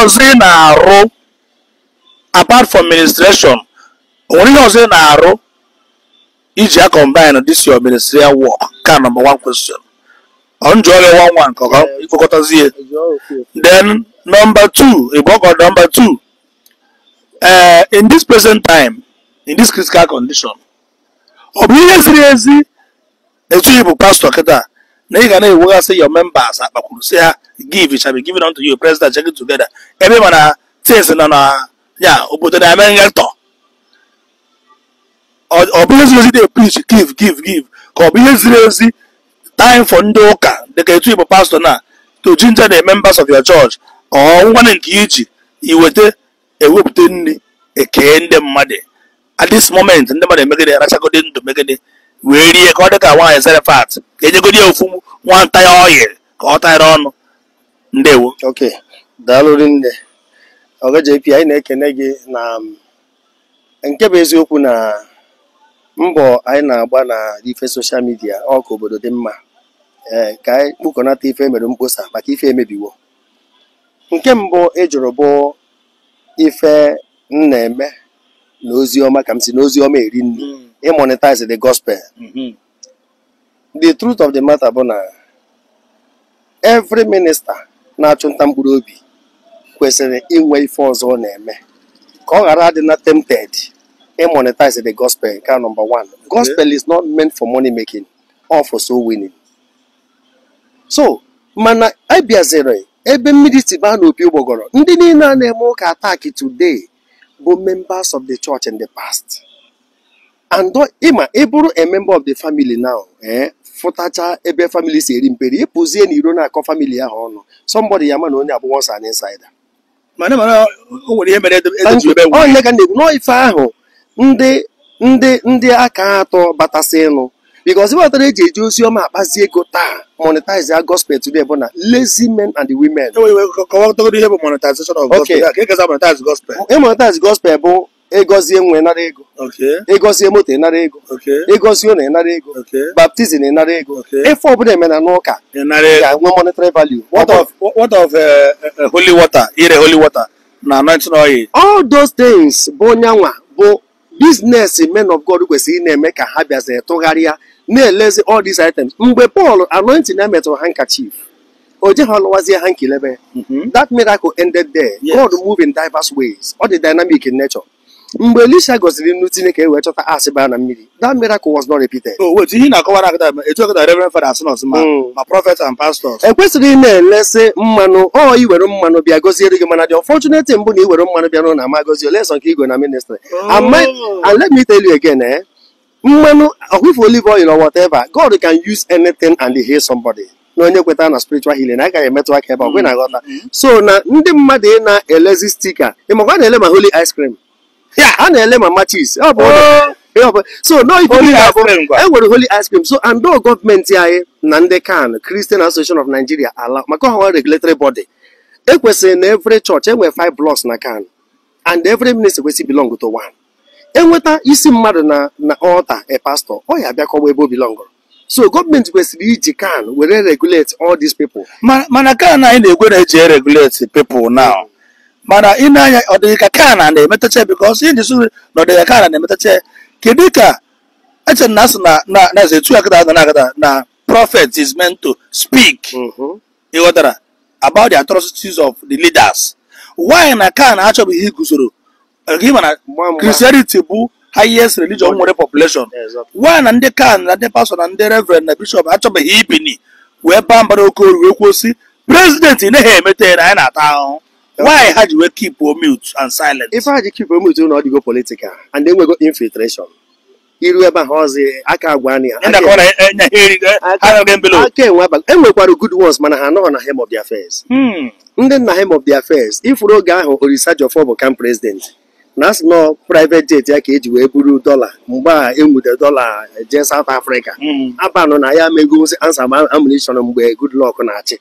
ọzọ ị na-arụ apart from ministration? O nwere ihe ọzọ ị na-arụ iji a combine this your ministerial work? Ka number one question. Ọ njụọ gị one one ka ọ ịkpọkọtazie. Then number two, ịbụọkọ number two, in this present time, in this critical condition, ọ bụ ihe ziri ezi etu ị bụ pastor kịta na ị ga na-ewegasị your members akpakwuru sị ha, "Give, it shall be given unto you, president, check it together," ebe mana things nọ na ya obodo na-eme ngetọ? Ọ bụ ihe ziri ezi dey preach "give, give, give," ka ọ bụ ihe ziri ezi time for ndị ụka dịka etu ị bụ pastor na to ginger the members of your church, ọ ngwanụ nke iji iweta ewepụta nri ekee ndị mmadụ at this moment, ndị mmadụ emegide arachagodi ndụ megide wee rie ka ọ dị ka nwaanyị Zarefat ka enyegodi ya ofu nwanta ya oyi ka ọ tara ọnụ? Ndewo. Ok, daalụ rinne, Ọga JP. Anyị na-ekene gị na nke bụ eziokwu na mbọ anyị na-agba na ife social media ọ ka obodo dị mma, ee, ka anyị kpụkọnata ife mere mkposa maka ife emebiwo. Nke mbụ ị jụrụ bụ ife m na-eme na ozi ọma, ka m si na ozi ọma eri nri, ịmonetize the gospel. The truth of the matter bụ na every minister na-achụ nta mkpụrụ obi kwesịrị inwe ife ọzọ ọ na-eme ka ọ ghara adị na tempted ịmonetize the gospel. Nke a number one, gospel is not meant for money making or for soul winning. So mana abịaziri ebe mmiri si baa n'opi ụgbọgọrọ, ndị niile a na-eme ụka attack today bụ members of the church in the past. And ịma ị bụrụ a member of the family now, fụtacha ebe family si eri mperi, ịpụzie n'iro na-akọ family ahụ ọnụ, somebody ya ma na onye abụ once an insider. Mana o nwere ihe mere eji ebe Onye ka na-ekwu nọọ ife ahụ ndị aka atọ batasị ịnụ, because ife ọtara eji ozi ọma akpazi ego taa, monetize ya gospel today, bụ na lazy men and women. Kọwatagoro ihe bụ monetization of gospel. Ka ekesa monetize gospel? Ịmonetize gospel bụ ịgọzie nwe nara ego, ịgọzie moto ịnara ego, ịgọzie ụlọ ịnara ego, baptism ịnara ego, ife ọbụla eme na n'ụka ịnara ego ga-enwe monetary value. What of holy water, ire holy water na anointing oil? All those things bụ onyanwa bụ business men of God kwesịrị ị na-eme, ka ha bịaziri tụgharịa na-elezi all these items. Mgbe Paul anointing ya metụrụ handkerchief, o je ha lụwazie hanky lebe. That miracle ended there. God move in diverse ways, ọ dị dynamic in nature. Mgbe Elisha gọziri nnu Chineke e wee chọta asị baa na mmiri, that miracle was not repeated. Oh wait, ihe ị na-akọwara akịta etu akịta Reverend Father asị nọsị ma ma prophet and pastors ekwesịrị ị na-elesi mmanụ ọ iwere mmanụ bịa gọziere gị, mana the unfortunate thing bụ na iwere mmanụ bịa n'ụlọ ama gọzie ole nke igwe na ministry. And let me tell you again, mmanụ ọhụfụ, olive oil or whatever, God can use anything and heal somebody. Na onye kwetara na spiritual healing agaghị emetụ aka ebe ọ kwe na-aghọta. So na ndị mmadụ ị na-elezi sticker, ịmakwa a na-ele ma holy ice cream ya, a na-ele ma matches, ọ bụ ihe ọ bụ. So no ife Holy niile ice abụ cream kwa. E nwere holy ice cream. So and though gọọmenti anyị na ndị CAN, Christian Association of Nigeria, ala maka ọhawa regulatory body, ekwesịrị na every church enwere five blocks na CAN, and every ministry kwesịrị belong to one. Enweta isi mmadụ na altar, a pastor ọ ya abịakọwa ebe o belongụrụ. So gọọmenti kwesịrị iji CAN were regulate all these people. Mana CAN anyị na-ekwe na-eji regulate people now, mana ị na-anya ọ dịghị ka CAN a na-emetacha, because ihe njisi na ọ dịghị ka CAN a na-emetacha. Kedu ka eche na asị na eze etu akịta na akịta na prophet is meant to speak, ịghọtara, about the atrocities of the leaders? Why na CAN achọbụghị iguzoro gị mana Mgba mgba. Christianity bụ highest religion nwere population. Why na ndị CAN na ndị pastor na ndị reverend na bishop achọbeghị ibini wee baa mbara oke oru wee kwuo sị president ị naghị emete na anyị na-ata ahụhụ? Why ha ji wee keep mute and silent? Ife ha ji keep mute na ọ dịgo political and enwego infiltration iru ebe ahụ ọzi aka agwa ya. Ndị akọwa na enye ha erigo ha anaghị envelope. Aka enwe abalị enwekwara good ones, mana ha anọghị na hem of the affairs. Ndị nna hem of the affairs ifuru oge ahụ, Orisa Jọfọ bụ CAN president, na asị nọ private jet ya ka eji wee buru dọla mgbe a enwude dọla jee South Africa. Abanụ na ya mego answer ammunition mgbe Goodluck na-achị.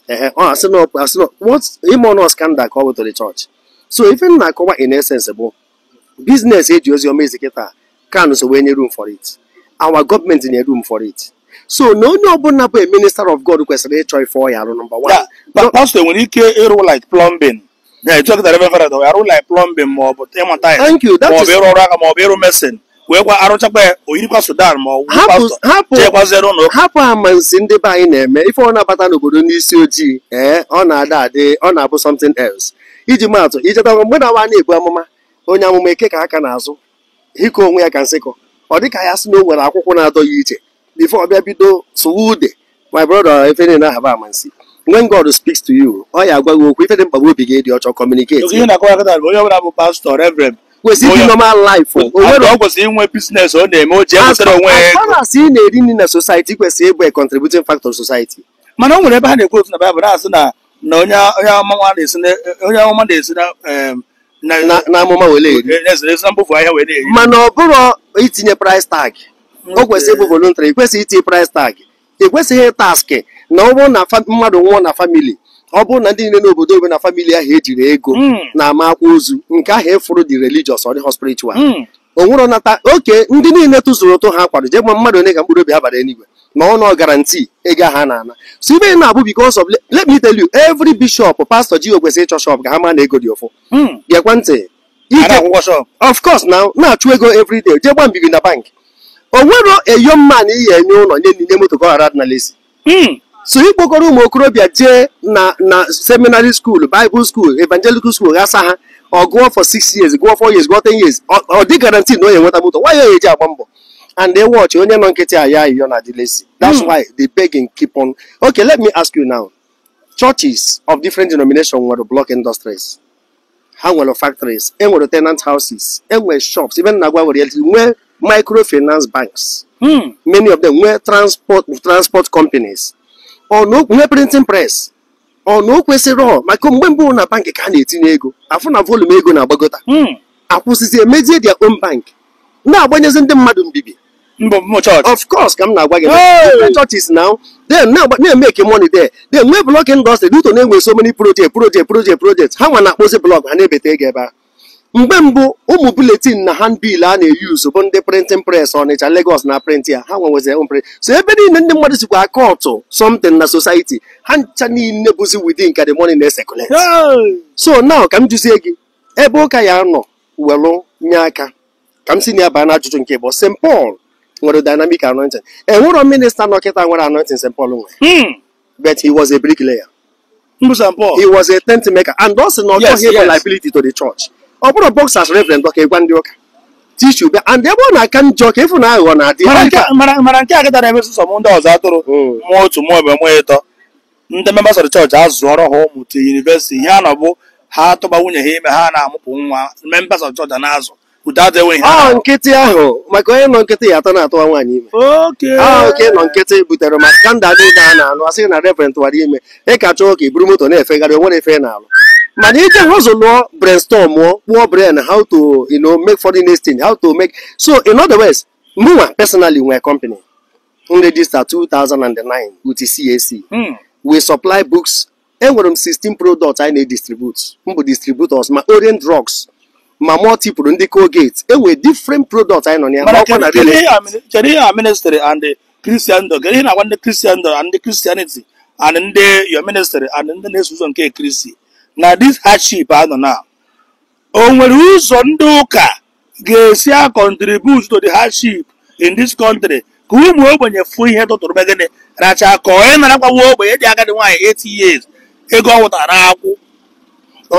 Ehe, ọ asị nọ what ime ọnụ scandal ka ọ bụ to the church. So ife m na-akọwa in essence bụ business eji ozi ọma ezi kịta, CAN so wee nye room for it, our gọọmenti nye room for it. So na onye ọbụla bụ a minister of God kwesịrị ịchọ ife ọ ya arụ, number one. Ya, pastor nwere ike ịrụ like plumbing Ya etu ọkịta Reverend Father arụ like plumbing ma ọ bụ ịma tiles, Thank you. That ma ọ is bụ ịrụ ọrụ aka, ma ọ bụ ịrụ mason, wee kwa arụchakwa ya, o yirikwa Sudan ma ọ bụ hapụ pastor hapụ jeekwaziere ụlọ ụka. Hapụ amansi ndị be anyị na-eme. Ife ọ na-abata n'obodo n'isi ojii, ee, ọ na-ada adị, ọ na-abụ something else. Iji maatụ, icheta mgbe na-awa na-ebu amụma, onye amụma eke ka aka n'azụ hiko onwe ya ka nsịkọ, ọ dị ka ya sị na o nwere akwụkwọ na-adọ ya iche before ọ bịa bido sụwa ude. My brother, ife niile ahaba amansi. When God speaks to you, ọ ya agwa gị okwu. Ife dị mkpa bụ obi gị dị ọchọ, communicate. Oge ihe na-akọwa kịta bụ onye ọbụla bụ pastor, reverend Kwesịrị ibi normal life o nwere. ọ kwesịrị inwe business ọ na-eme o ji ewetara onwe ya As ego. far as ị na-eri nri na society, kwesịrị ịbụ a contributing factor to society. Mana o nwere ebe ha na-ekwu otu na Baịbụl na-asị na onye amụma na-esi na onye amụma na-esi na na Na amụma wele eri. Na-esi na mbufu ahịa wee na-eri. Mana ọ bụrụ itinye price tag, o kwesịrị ịbụ voluntary. Ị kwesịghị itinye price tag, ị kwesịghị task na ọ bụrụ na mmadụ nwụọ na family, ọ bụrụ na ndị niile n'obodo obe na family ahụ ejiri ego na-ama akwa ozu nke ahụ, ịfụrụ dị religious, ọ dịghọ spiritual. O nwere nata oke ndị niile tụzuru ụtụ ha kwado jee gba mmadụ one ka mkpụrụ obi ha bara eluigwe, ma ọ nọ guarantee ego ahụ a na-ana. So ibe na-abụ because of, let me tell you, every bishop, pastor ji kwesịrị ịchọ shop ka ha maa na ego dị ụfụ. Gekwa ntị. A Ike na-akwụkwọ shop. Of course, now na-achụ ego everyday, jee gba mbigi na bank. O nwero a young man iyi enye ụlọ, nye nye moto ka ọ ghara adị na lesi. So ikpokọrọ ụmụ okorobịa jee na seminary school, bible school, evangelical school, ghasa ha, ọ gụọ for 6 years, gụọ 4 years, gụọ 10 years, ọ dị guarantee na onye nweta moto. Why ya eji agba mbọ and they watch onye nọ nkịtị aya ayịyọ na adị lazy? That's why the begging keep on. Okay, let me ask you now, churches of different denomination nwere block industries, ha nwere factories, enwere tenant houses, enwere shops, even na agwa nwere nwee microfinance banks, many of them nwee transport companies, ọ na nwee printing press. Ọ na o kwesịrị maka mgbe mbụ na bank ka a na-etinye ego, afụ na volume ego na-agbagota, akwụsịzi, emezie their own bank, na-agbanyezi ndị mmadụ mbibi. Mbọ mbọ chọọchị. Of course, ka m na-agwa gị. Hey! Different churches now then na-emeke money there. Then nwee block industry due to na-enwe so many project, project, project, project. Ha nwa na-akpụzi block, ha na-ebete ego ebe a. Mgbe mbụ, ụmụ bulletin na handbill a na-eyuzu bụ ndị printing press Ọnịcha, Lagos na print ya. Ha nwenwezi own print. So ebe niile ndị mmadụ sikwa akọtụ something na society, ha ncha niile bụzi within ka the money na-ecirculate. Hey! So now ka m jụzie gị, ebe ụka ya nọ welụ nye aka, ka m si na ya baa na ajụjụ nke bụ St. Paul nwere dynamic anointing. Enwero minister nọ kịta nwere anointing St. Paul nwere, but he was a bricklayer. Mbụ St. Paul. He was a tent maker, and ọ sị na ọ chọghị ịbụ liability to the church. Ọ bụrụ boxers, reverend ọka ịgwa ndị ụka tissue bịa, and ebe ọ na-aka njọ ka ịfụ na aghụghọ na-adị. Mana nke a kịta na-emeso sọ m ndị ọzọ atụrụ mụọ otu, mụọ ebe, mụọ ịtọ, ndị members of the church azụọrọ ha ụmụ to university. Ihe a nọ bụ ha atụba nwunye ha ime, ha na-amụpụ nwa members of church a na-azụ without enweghị ha. Ọ nkịtị ahụ maka onye nọ nkịtị ya atọ na-atụwa nwaanyị ime. Okay. Ọ oke nọ nkịtị butere ma scandal niile a na-anụ, asị na reverend tụwara ime. Ị ka chọọ ka i buru moto na-efegharị, o nwere efe ị na-alụ. Mana ije hustle, brainstorm, mụọ kpụọ brain, how to make foreign exchange, how to make. So in other words, mụnwa personally nwere company m register 2009 with CAC. We supply books. Enwere m 16 products anyị na-edistribute. M bụ distributors ma Orient Drugs, ma multiple ndị Colgate. Enwere different products anyị nọ na ya, ma Mana ọkwa na kedu real ihe estate. Kedu ihe a ministry and the Christendom, kedu ihe na-agwa ndị Christendom and ndị Christianity and ndị your ministry and ndị na-eso ụzọ nke Kristi na this hardship a nọ na? O nwere ụzọ ndị ụka ga-esi a contribute to the hardship in this country ka ụmụ ogbenye fụ ihe tụtụrụ be gịnị racha, ka onye narakwawa ogbenye dị agadi nwaanyị 80 years ego ọ wụtara akwụ,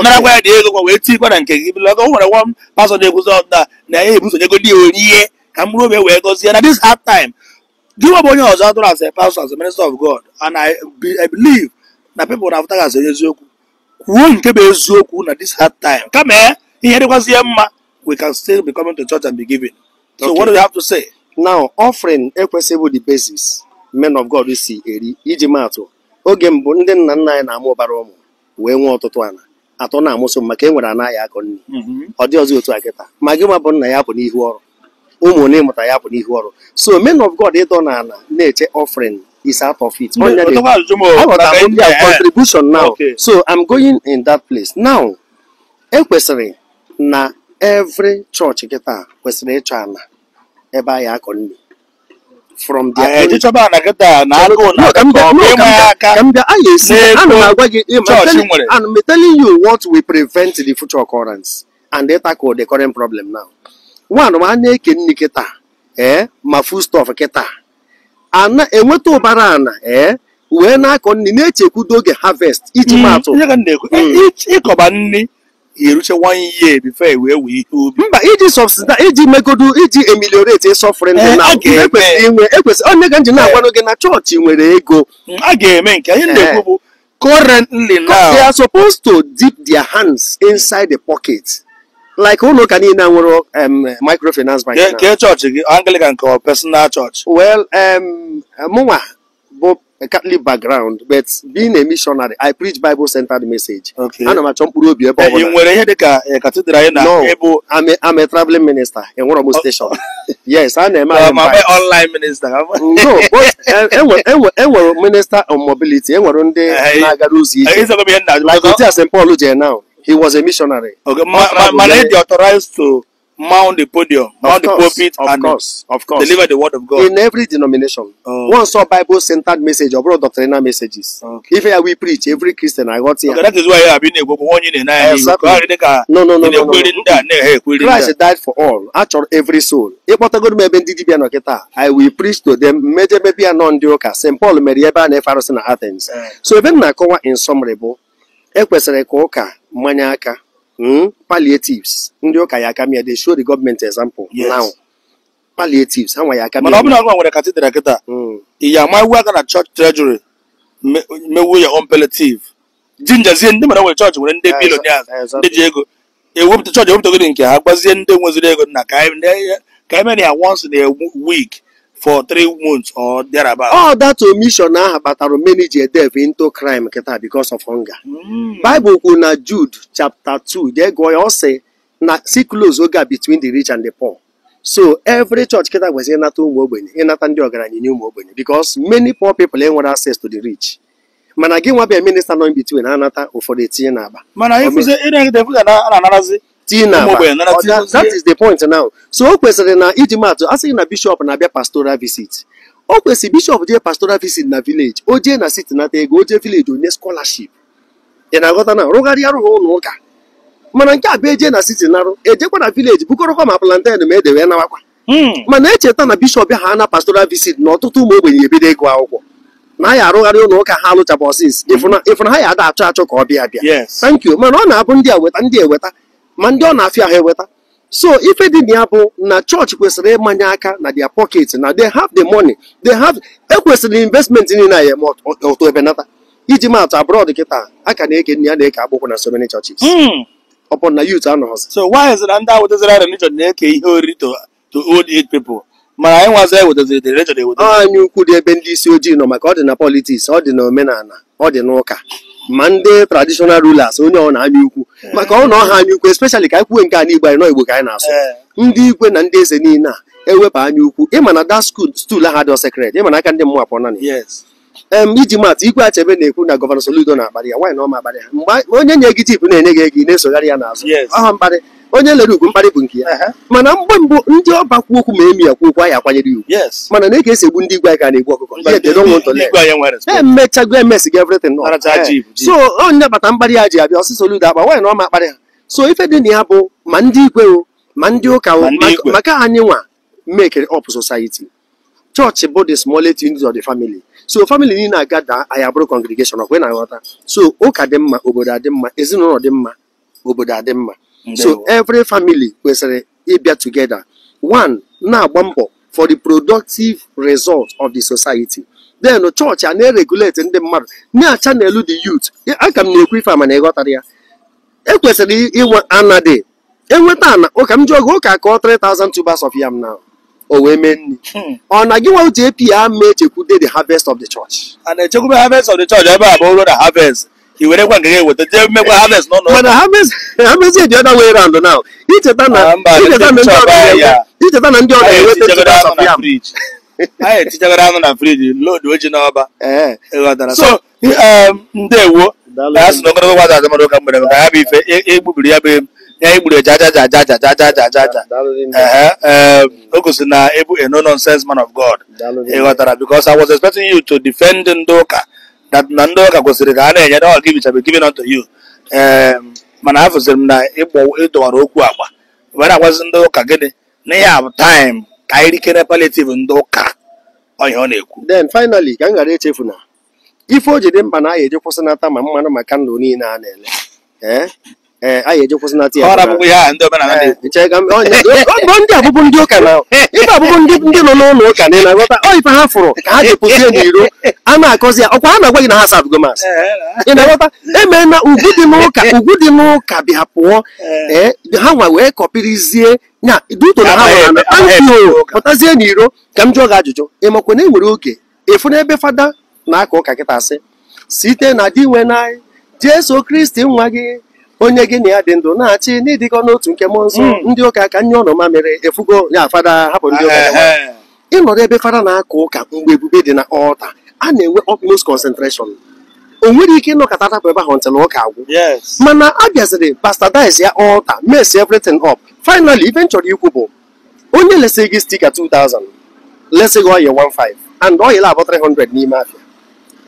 narakwa ya dị ego kwa wee tikwa na nke gị? Bila o nwere one pastor na-ekwuzi na na ya ebusonyego dị orie ka mkpụrụ obi wee gọzie na this hard time. Gị nwa bụ onye ọzọ atụrụ as a pastor, as a minister of God, and I believe na people na-afụta gị as onye eziokwu, kwuo nke bụ eziokwu na this hard time, kama ihe dịkwazie mma, we can still be coming to church and be giving. So what do you have to say? Now, offering ekwesịghị bụ the basis men of God si eri. Iji maatụ, oge mbụ ndị nna nna anyị na-amụ ụbara ụmụ wee nwee ọtụtụ ana atọ na-amụsụ maka e nwere anaghị akọ nri. Ọ dị ọzọ otu a kịta, ma gị nwa bụ nna ya bụ n'ihu ọrụ, ụmụ one ịmụta ya bụ n'ihu ọrụ. So men of God ịdọ n'ala na-eche offering is out of it. Onye dị Ọtụkwa ajụjụ m o, aghọtara maka m their contribution now. So I'm going in that place now. Ekwesịrị na every church kịta kwesịrị ịchọ ana ebe anyị akọ nri. From their own Ejichọba na kịta na agụụ na No, ka m bịa, no, ịma ka m ya bịa, aka ka m bịa, a ga-esi n'ego ana m agwa gị, I'm chọọchị telling, nwere. I'm telling you what will prevent the future occurrence and they tackle the current problem now. One, ma a na-eke nri kịta, ma foodstuff kịta ana enweta ụbara ana, wee na-akọ nri na-echekwudo oge harvest iji maatụ. Ihe ka m na-ekwu, ịkọba nri eruche one year before e wee wee ihe ubi. Mba, iji subsidize, iji megodu, iji ameliorate suffering dị Eh, na a ga-eme. ekwesịrị inwe, ekwesịrị onye ka m ji na-agwanụ gị na chọọchị nwere ego. A ga-eme nke ihe m na-ekwu bụ currently They now are supposed to dip their hands inside the pocket like ụlọ ụka niile a nwere microfinance bank now. Kee chọọchị gị, Anglican ka ọ personal church? Well, mụnwa bụ a Catholic background, but being a missionary, I preach Bible-centered message. Okay. Ana m achọ mkpụrụ obi ebe Ị ọbụla. nwere ihe dịka cathedral anyị na No. ịbụ I'm a traveling minister. Enwere m station. Yes, a na-eme anyị ma invite. online minister ka No, but enwere minister on mobility. Enwere ndị na-agara ụzọ ije. Ịzọgọ m ihe nna Like otu a St. Paul jere now, he was a missionary. Okay, mana ị dị authorized to mount the podium, mount Of the course, pulpit of and course, of course. deliver the word of God. In every denomination. Oh. One saw Bible-centered message, ọ bụrụ doctrinal messages. Okay. Ife ya we preach, every Christian aghọta ya. Okay, that is why I been na-ekwu onye na-ene anya n'ihu ka ọ dị ka No, no, no, ị no, no, na-ekweri no. ndị a na-ehe ekweri ndị a. Christ died for all. A chọrọ every soul. Ịkpọtagoro m ebe ndị dibịa nọ kịta, I will preach to them. Mmejebe bịa nọ ndị ụka. St. Paul mere ebe a na-efe arụsị na Athens. So ebe m na-akọwa in summary bụ ekwesịrị ka ụka mmanye aka, palliatives ndị ụka ya aka mịa, they show the government example. Yes. Now palliatives ha nwa ya aka Mana ọ mịa. bụrụ na ọ nwere cathedral kịta, ị ya ama iwu aka na church treasury mewu ya own palliative, jinjazie ndị mara nwere chọọchị nwere ndị billionaires, ndị ji ego ewepụta chọọchị ewepụtagoro nke ha, gbazie ndị nweziri ego na ka anyị mere ya once in a week for 3 months or thereabout. All that omission ahụ kpatara many ji delve into crime kịta because of hunger. Bible kwuru na Jude chapter 2, jee gụọ ya, ọ sị na si close oge a between the rich and the poor. So every church kịta kwesịrị ịnata ụmụ ogbenye, ịnata ndị ọgaranya nye ụmụ ogbenye, because many poor people enwere access to the rich. Mana gị nwa bịa minister nọ in between, anata ụfọdụ etinye n'akpa. Mana ịfụzi ịna-egide ịfụzi na a na-anarazi tinye ụmụ n'akpa. ogbenye nara Ọ, that is the point now. So o kwesịrị na iji maatụ, a sịghị na bishọp na-abịa pastoral visit, o kwesịrị bishọp jee pastoral visit na village, o jee na city nata ego, o jee village onye scholarship. Ị na-aghọta na rụgharịa arụ ha ụlọ ụka. Mana nke a bụ eje na city narụ, ejekwa na village bukọrọkwa ma plantain ma ede wee nawakwa. Mana echeta na bishọp ha na pastoral visit na ọtụtụ ụmụ ogbenye ebido ịgụ akwụkwọ na ya arụgharị ụlọ ụka ha alụchabụ sis, ịfụna ha ya ada achọ achọ ka ọ bịa bịa. Yes. Thank you. Mana ọ na-abụ ndị a weta, ndị eweta, ma ndị ọ na-afịa ahụ eweta. So ife dị na ya bụ na chọọchị kwesịrị ịmanye aka na their pocket, na they have the money, they have, ekwesịrị investment niile a ya eme ọtụ ebenata. Iji maatụ, abroad kịta a ka na-eke nne ya na-eke akwụkwọ na so many churches, upon na youth anọghọzi. So why is it na ndị a wetaziri religion na-eke ihe oriri to old age people, mana anyị nwazi ewetaziri the religion ewetaziri? Anyị ukwu dị ebe ndị isi ojii nọ, maka ọ dị na politics, ọ dị na omenala, ọ dị n'ụka, ma ndị traditional rulers, onye ọ na-anya ukwu maka ọ na ọha anya ukwu, especially ka anyị kwuwe nke a n'Igbo anyị nọ, Igbo ka anyị na-asụ. Ndị igwe na ndị eze niile a ewepụ anya ukwu, ịma na that school stool ahụ adịọ sacred, ịma na aka ndị mmụọ apụọ na ya. Yes. Iji maatụ, igwe Achebe na-ekwu na Governor Soludo na-akparị ya. Nwaanyị na ọ ma akparị ya mgbe onye nye gị tip na-enye gị ego, ị na-esogharị ya n'azụ. Yes. Ọha mkparị onye lere ugwu, mkparị bụ nke ya. Mana mgbe mbụ ndị ọba kwu okwu ma emi ya kwu okwu anyị akwanyere ya ugwu. Yes. Mana na eke esi egbu ndị igwe anyị ka a na-egbu ọkụkọ. Ihe they don't want to Ndị learn. igwe anyị nwere respect. Emechago, emesigo everything up. Naracha jeep, jeep. So onye bata mkparị ya ji abịa ọsị Soludo akpa nwaanyị na ọ ma akparị ha. So ife dị na ya bụ ma ndị igwe o, ma ndị ụka o, Ma ndị igwe. maka anyị nwa make up society. Church bụ the smallest unit of the family. So family niile agada anyị abụrụ congregation, ọkwe na nghọta. So ụka dị mma, obodo adị mma, ezinụlọ dị mma, obodo adị mma. So Ndewo. every family kwesịrị ịbịa together, one na-agba mbọ for the productive result of the society. Then chọọchị a na-eregulate ndị mmadụ, na-acha n'elu the youth. Aka m na-ekwu ife a mana ịghọtara ya. Ekwesịrị inwe ana dị enweta ana ụka m jụọ gị, ụka kọọ 3000 tubers of yam now, o wee mee nri. Ọ na gị nwa JP ya ma echekwude the harvest of the church? A na-echekwube harvest of the church ebe a bụ ruo na harvest i werekwa nke gị eweta jee mmekwa harvest n'ụlọ ụka. Mana harvest the other way round now. Icheta na Ah, mba, icheta na ndị ndị ọrụ chọọchị na-enwe ya. icheta na ndị ọrụ Anyị na-enweta etichagoro tubers anụ of na yam. friji, anyị etichagoro anụ na friji, load oji n'ọba. Ịghọtara? So- So ndewo. Daalụ. Na asị na ogologo gwada azamara ụka mgbede, maka ya bụ ife egbubiri ya bụ Ya igburu eji aja aja aja aja aja aja aja aja. Daalụ rinne. Ehe, o gosiri na ịbụ a no nonsense man of God. Daalụ rinne. Ị ghọtara? Because I was expecting you to defend ndị ụka, that na ndị ụka kwesịrị ka a na-enye na all give shall be given unto you. Mana afụsịrị m na ịgbọ ịdọwara okwu agba were agwazi ndị ụka gịnị na ihe a bụ time ka anyị rikere palliative ndị ụka ọhịa ọ na-ekwu. Then finally, ka m ghara echefu na ife o ji dị mkpa na anyị eje kwụsịnata ma mmanụ ma candle niile a na-ele, ee, anyị eje kwụsịnata ya. Ọ rabụkwa ihe a ndị omenala na-ekwu. Nche ka ọ bụ ndị abụbụ ndị ụka na ife abụbụ ndị nọ n'ụlọ ụka na ị na-aghọta ọ ife ha fụrụ ka ha ji pụzie n'iro a na-akọzi ya. Ọkwa ha na-agwa gị na ha serve go mass. Ị na-aghọta eme na ugwu dị n'ụka, ugwu dị n'ụka bịa pụọ. Ee, ha nwa wee kọpirizie nya duto na ha nwere na thank you pụtazie n'iro. Ka m jụọ gị ajụjụ, ị makwa na e nwere oge efu n'ebe fada na-aka ụka kịta sị site na di nwe na Jesu Kristi nwa gị, onye gị na ya dị ndụ na-achị n'ịdịkọ n'otu nke mmụọ nsọ. Ndị ụka ka nye ọnụ mamịrị efugo ya, fada hapụ ndị ụka gawa. Ịnọrọ ebe fada na-aka ụka mgbe ebube dị na altar, a na-enwe utmost concentration. O nwere ike ịnọkọta tapụ ebe ahụ ntị na ụka agwụ. Mana a bịaziri bastardize ya altar, mess everything up. Finally, ife m chọrọ ikwu bụ onye lesị gị sticker 2000, lesị gị oil 15 and oil abụ 300 n'ime afịa,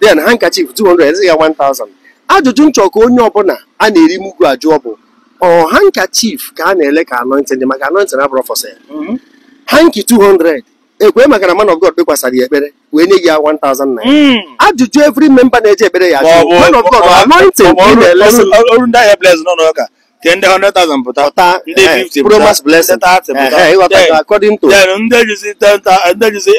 then handkerchief 200, lesị ya 1000. Ajụjụ m chọrọ ka onye ọbụla a na-eri mugu ajụọ bụ, ọ handkerchief ka a na-ele ka anointing dị? Maka anointing abụrụ for sale. Hanky 200 ekwe maka na man of God kpekwasara ya ekpere wee nye gị ya 1000 naira. Ajụjụ every member na-eje ekpere ya Ma ọ ajụ, bụ man of God, anointing ka ị na-elesi? Ọrụ ndị ahịa bless nọ n'ụka ke ndị 100,000 pụta, pụta, ndị 50 pụta, promise blessing, ndị 30 pụta. Ịghọta according to Then ndị ejizi 10,000, ndị ejizi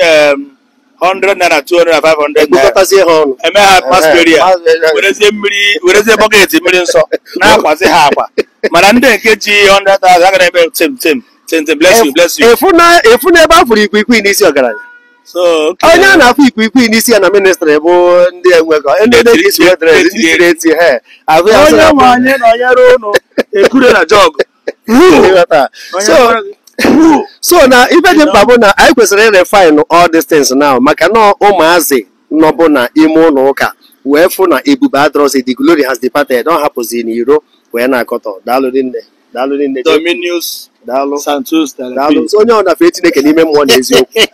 100 naira, 200 na 500 naira, ekpokọtazie ha ọnụ. Eme ha mass burial. Werezie mmiri, werezie bucket mmiri nsọ na-akwazi ha akwa. Mana ndị nke ji 100,000 aga na-eme tim tim tim tim, bless you, bless you. Efu n'ebe a fụrụ ikwikwii n'isi ọgaranya. So okay. Onye a na-afụ ikwikwii n'isi ya na ministry bụ ndị enwekọ ndị na-eji isi wedres, ndị tiri eti he ahụ ya sị Onye na nwe anyị nọnyere ụnụ, ekure na jọg. Ịghọta? So na ife dị mkpa bụ na anyị kwesịrị irefine all these things now, maka na ụmụazị nọbụ na ime ụlọ ụka wee fụ na ebube adrọzi, the glory has departed, ọ hapụzi n'iro wee na-akọtọ. Daalụ rinne, daalụ rinne. Dominus Daalụ. Santus. Daalụ. So onye ọ na-fee Chineke n'ime mmụọ na eziokwu.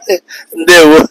Ndewo.